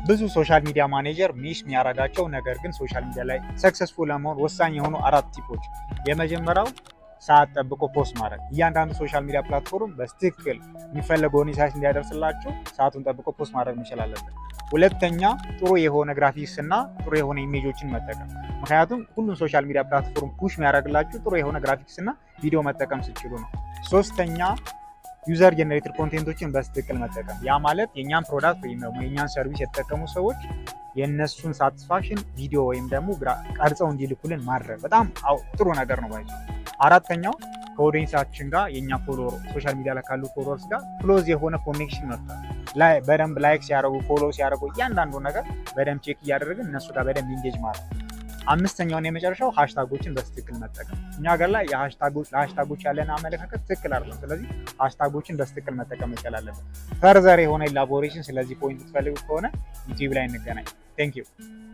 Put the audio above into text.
ብዙ social media manager miss የሚያደርጋቸው ነገር ግን social media ላይ successful ለመሆን ወሳኝ የሆኑ አራት tip ኦች። የመጀመሪያው ሰዓት ጠብቆ post ማድረግ። እያንዳንዱ social media platform በትክክል የሚፈለገውን insight እንዲያደርስላችሁ ሰዓቱን ጠብቆ post ማድረግ መቻል አለብን። ሁለተኛ፣ ጥሩ የሆነ ግራፊክስ እና ጥሩ የሆነ image ኦችን መጠቀም። ምክንያቱም ሁሉም social media platform push የሚያደርግላችሁ ጥሩ የሆነ ግራፊክስ እና ቪዲዮ መጠቀም ስትችሉ ነው። ሶስተኛ፣ user generated content ኦችን በትክክል መጠቀም። ያ ማለት የእኛን product ወይም ደግሞ የእኛን service የተጠቀሙ ሰዎች የእነሱን satisfaction ቪዲዮ ወይም ደግሞ ቀርጸው እንዲልኩልን ማድረግ በጣም ጥሩ ነገር ነው ባይ። አራተኛው፣ ከ audience ኣችን ጋር፣ የእኛ follower social media ላይ ካሉ followers ጋር close የሆነ connection መፍጠር። በደንብ like ሲያደርጉ፣ follow ሲያደርጉ እያንዳንዱ ነገር በደንብ check እያደረግን እነሱ ጋር በደንብ engage ማድረግ። አምስተኛውን የመጨረሻው hashtag ኦችን በትክክል መጠቀም። እኛ ሀገር ላይ ለ hashtag ኦች ያለን አመለካከት ትክክል አይደለም። ስለዚህ hashtag ኦችን በትክክል መጠቀም መቻል አለብን። Further የሆነ elaboration ስለዚህ point ትፈልጉ ከሆነ YouTube ላይ እንገናኝ። Thank you.